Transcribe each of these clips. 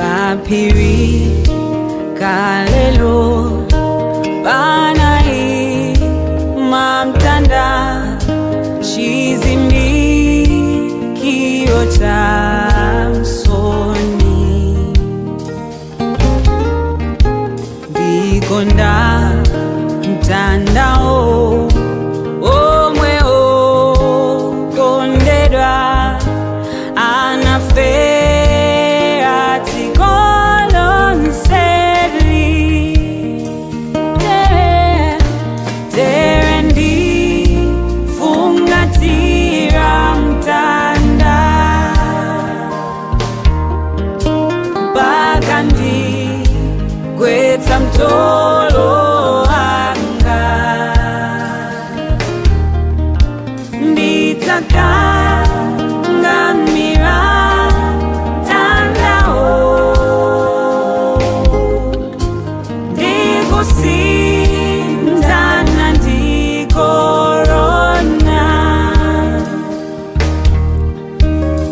Paphiri kalelo panaima mtanda, chizindikiro cha msoni. Ndikonda mtandao omwe okondedwa anafera dziko lonseli. Tere ndifungatira mtanda mpaka ndigwetsa mtolo wanga. Ndidzakangamira mtandawo ndikusinthana ndi korona.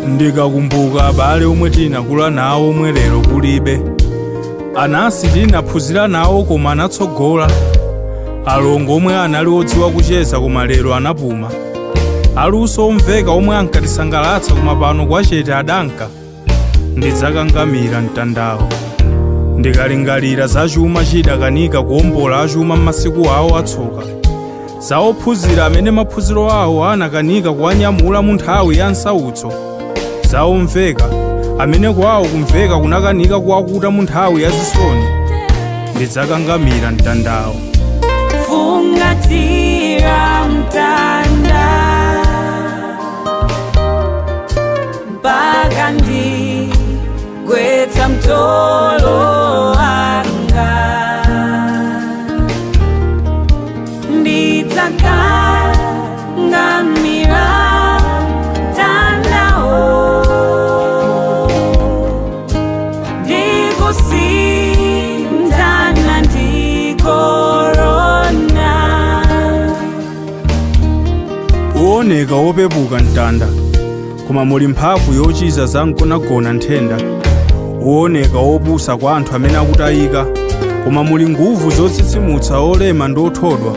Ndikakumbuka abale omwe tinakula nawo omwe lero kulibe, anansi tinaphunzira nawo koma anatsogola, alongo omwe anali odziwa kucheza koma lero anapuma, aluso omveka omwe ankatisangalatsa koma pano kwachete adanka, ndidzakangamira mtandawo. Ndikalingalira za chuma chidakanika kuwombola achuma m'masiku awo atsoka, za ophunzira amene maphunziro awo anakanika kuwanyamula mu nthawi ya nsautso, za omveka amene kwawo kumveka kunakanika kuwakuta mu nthawi ya zisoni, ndidzakangamira mtandawo. Fungatira mtanda mpaka ndigwetsa mtolo wanga. Ndidzakangamira mtandawo ndikusinthana ndi korona. Uoneka wopepuka mtanda, koma muli mphamvu yochiza za mgonagona nthenda. Uoneka wopusa kwa anthu amene akutayika, koma muli nguvu zotsitsimutsa olema ndi othodwa.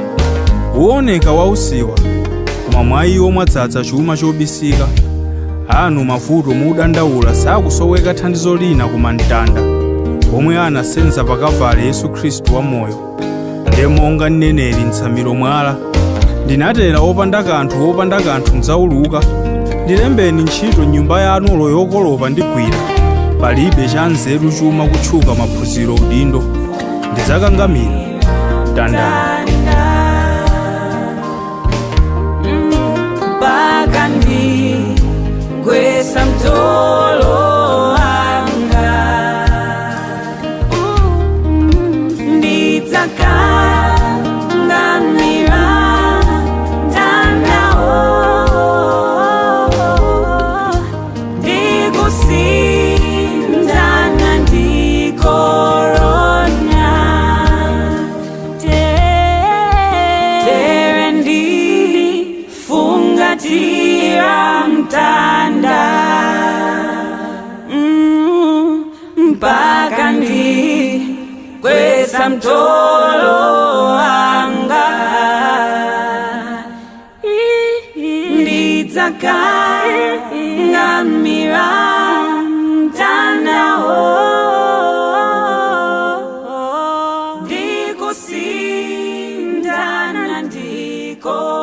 Uoneka wausiwa, koma mwa iwo mwadzaza chuma chobisika. Anu mavuto mudandaula sakusoweka thandizo lina koma mtanda omwe anasenza pakavale Yesu Khristu wamoyo. Ndiye monga mneneri mtsamiro mwala, ndinatera wopanda kanthu, wopanda kanthu mdzauluka. Ndilembeni ntchito nyumba yanulo yokolopa ndigwira. Palibe cha nzeru, chuma, kutchuka, maphunziro, udindo. Ndidzakangamira mtandao. Mpaka ndigwetsa mtolo wanga. Ndidzakangamira mtandawo ndikusinthana ndi korona. Tere ndifungatira mtanda mpaka ndigwetsa mtolo wanga. Ndidzakangamira mtandawo ndikusinthana ndi korona.